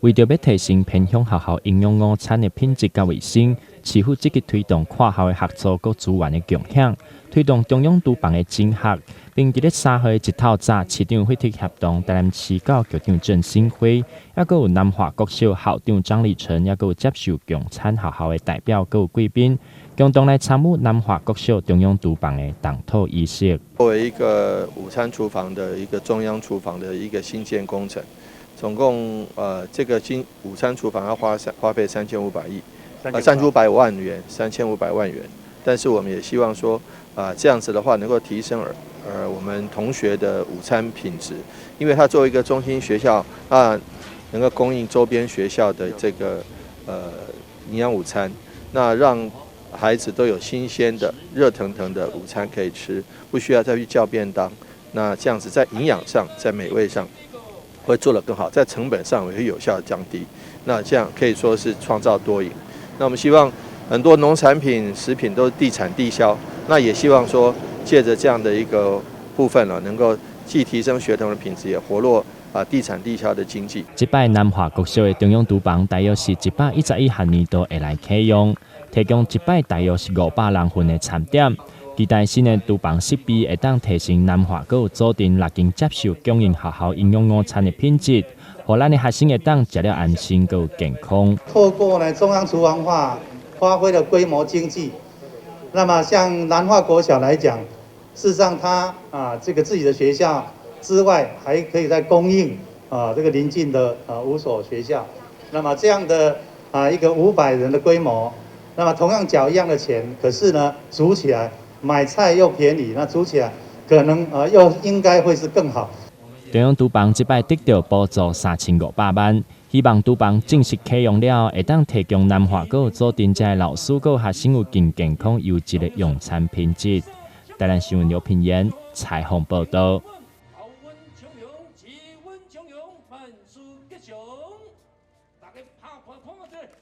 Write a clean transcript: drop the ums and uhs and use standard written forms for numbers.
為著欲提升偏鄉學校營養午餐的品質佮衛生，市府積極推動跨校的合作佮資源的共享，推動中央廚房的整合，並佇咧3號的一透早，市長惠特協同台南市教育局長鄭新輝，猶閣有南華國小校長張立成，猶閣有接受供餐學校的代表閣有貴賓，共同來參與南華國小中央廚房的動土儀式。作為一個午餐廚房的一個中央廚房的一個新建工程，總共這個新午餐廚房要花費3500億，3500萬元，3500萬元。但是我們也希望說，這樣子的話能夠提升我們同學的午餐品質，因為它作為一個中心學校啊，能夠供應周邊學校的這個營養午餐，那讓孩子都有新鮮的、熱騰騰的午餐可以吃，不需要再去叫便當。那這樣子在營養上、在美味上會做得更好，在成本上也會有效降低。那這樣可以說是創造多贏。那我們希望很多農產品、食品都是地產地銷，那也希望說借著這樣的一個部分呢，能夠既提升學童的品質，也活絡地產地銷的經濟。這擺南華國小的中央廚房大約是111學年度會來啟用，提供一擺大約是500人份的餐點。期待新的廚房設備會當提升南華閣有左鎮六間接受供應學校營養午餐的品質，予咱的學生會當食了安心閣有健康。透過呢中央廚房化，發揮了規模經濟。那麼像南華國小來講，事實上它這個自己的學校之外，還可以再供應這個鄰近的五所學校。那麼這樣的一個500人的規模，那麼同樣繳一樣的錢，可是呢煮起來買菜又便宜，那煮起來可能又應該會是更好。中央廚房這擺得著補助3500萬，希望廚房正式啟用了，會當提供南華閣有左鎮遮的老師閣學生有更健康優質的用餐品質。台南新聞劉品言採訪報導。